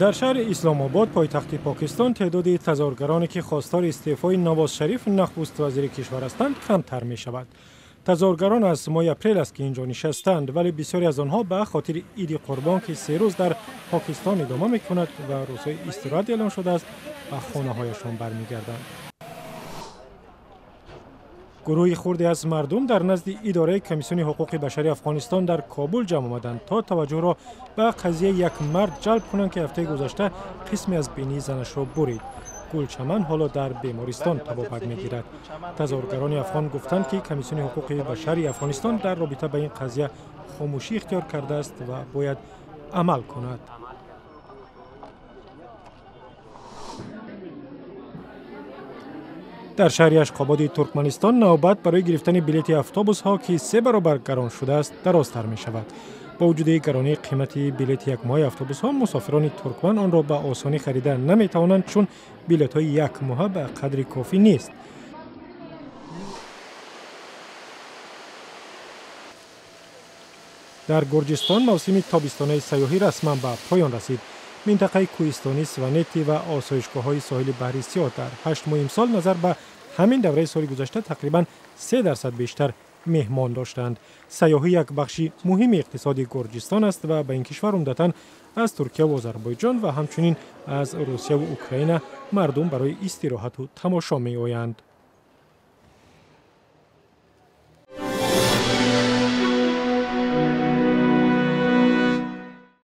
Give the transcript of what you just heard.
Дар шаҳри Исломобод, пойтахти Покистон, теъдоди тазоҳургароне, ки хостори истеъфои Навоз Шариф, нахуст вазири кишвар ҳастанд, камтар мешавад. Тазоҳургарон аз моҳи апрел аст, ки инҷо нишастанд, вале бисёре аз онҳо ба хотири Иди Қурбон, ки 3 рӯз дар Покистон идома мекунад ва рӯзҳои истироҳат эълон шудааст, ба хонаҳояшон бармегарданд. Гурӯҳи хурде аз мардум дар назди идораи Комиссиони ҳуқуқи башари Афғонистон дар Кобул ҷамъ омаданд, то таваҷҷӯҳро ба қазияи як мард ҷалб кунанд, ки ҳафтаи гузашта қисме аз бинии занашро бурид. Гулчаман ҳоло дар бемористон табобат мегирад. Тазоҳургарони афғон гуфтанд, ки Комиссиони ҳуқуқи башари Афғонистон дар робита ба ин қазия хомӯшӣ ихтиёр кардааст ва бояд амал кунад. Дар шаҳри Ашқободи Туркманистон навбат барои гирифтани билети автобусҳо, ки се баробар гарон шудааст, дарозтар мешавад. Бо вуҷуди гаронии қимати билети якмоҳаи автобусҳо, мусофирони туркман онро ба осонӣ харида наметавонанд, чун билетҳои якмоҳа ба қадри кофӣ нест. Дар Гурҷистон мавсими тобистонаи сайёҳӣ расман ба поён расид. Минтақаи кӯҳистонии Сванети ва осоишгоҳҳои соҳили Баҳри Сиёҳ дар 8 моҳи имсол назар ба ҳамин давраи соли гузашта тақрибан 3% бештар меҳмон доштанд. Сайёҳӣ як бахши муҳими иқтисоди Гурҷистон аст ва ба ин кишвар умдатан аз Туркия ва Озарбойҷон ва ҳамчунин аз Русияву Украина мардум барои истироҳату тамошо меоянд.